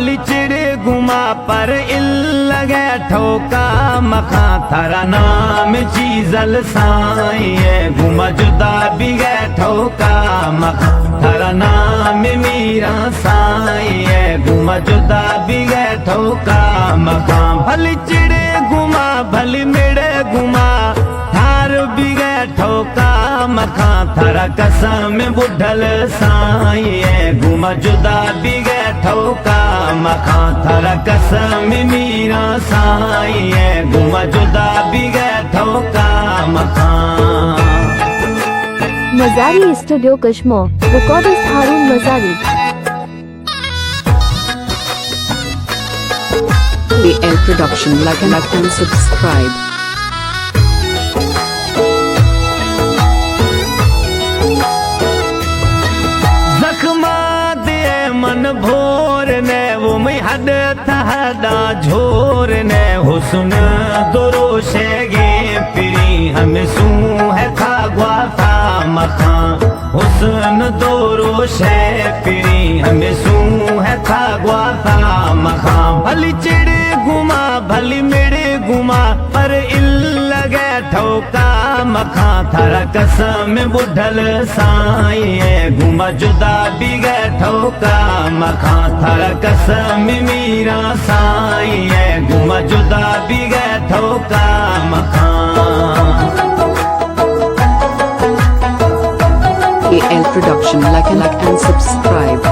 بھلی چڑے گما پر الگے ٹھوکا مخاں، تھرا نام چیزل سائیں اے، گما جدا بیگے ٹھوکا مخاں، تھرا نام میراں سائیں اے، گما جدا بیگے ٹھوکا مخاں۔ بھلی چڑے گما بھلی مڑے گما، تھار بیگے ٹھوکا مخاں، تھرا قسم بڈھل سائیں اے، گما جدا بیگے ٹھوکا مخاں، تھرا قسم میراں سائیں اے، گما جدا بیگے ٹھوکا مخاں۔ Mazari studio Kashmore, recordist Haroon Mazari. A L production, like, like and subscribe۔ زخماں دے من بھور نے، وہ میں ہڈ تہدا جھور نے، حسن دروشے گے پری ہمیں سوں ہے تھا گواتا مخاں۔ حسن دروشے پری ہمیں سوں ہے تھا گواتا مخاں۔ بھلی چڑے گما، بھلی مڑے گما، پر الگے ٹھوکا مخاں، تھرا قسم بڈھل سائیں اے، گما جدا بیگے ٹھوکا مخاں، تھرا قسم میراں سائیں اے، گما جدا بیگے ٹھوکا مخاں۔ اے L production, like, like and subscribe۔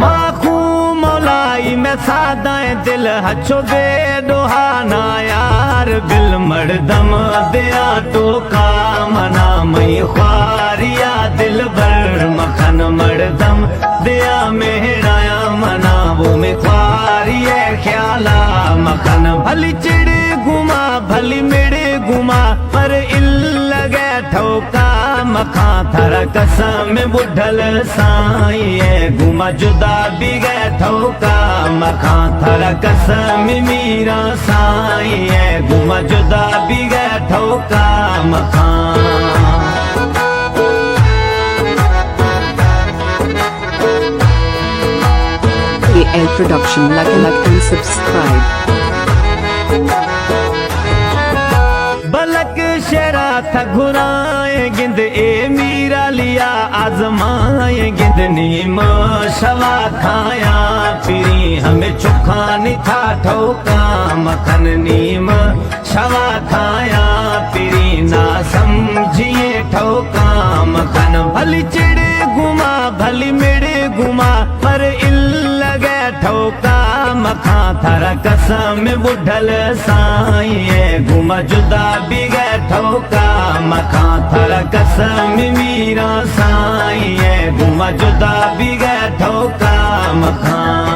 ماکو مولائی میں سادائیں دل ہچو بے ڈوہانا یار، بل مردم دیا ٹوکا منا، مئی خواریا دلبر مکن مردم دیا مہرایا منا، وہ میں خواری خیالا مکن۔ بھلی چڑے گما، بھلی مڑے گما، پر الگے ٹھوکا مخاں، تھرا قسم بڈھل سائیں اے، گما جدا بیگے ٹھوکا مخاں، تھرا قسم میراں سائیں اے، گما جدا بیگے ٹھوکا مخاں۔ اے L production, like, like and subscribe۔ بلک شرا تھگرائیں گند اے میرا لیا آزمائیں گند، نیم شوا کھایا پری ہمیں چکھانی تھا ٹھوکا مکن، نیم شوا کھایا پری نا سمجھیے ٹھوکا مکن۔ بھلی چڑے گما، بھلی مڑے گما، پر الگے ٹھوکا مخاں، تھرا قسم بڈھل سائیں اے، گما جدا بیگے ٹھوکا مخاں، تھرا قسم میراں سائیں اے، گما جدا بیگے ٹھوکا مخاں۔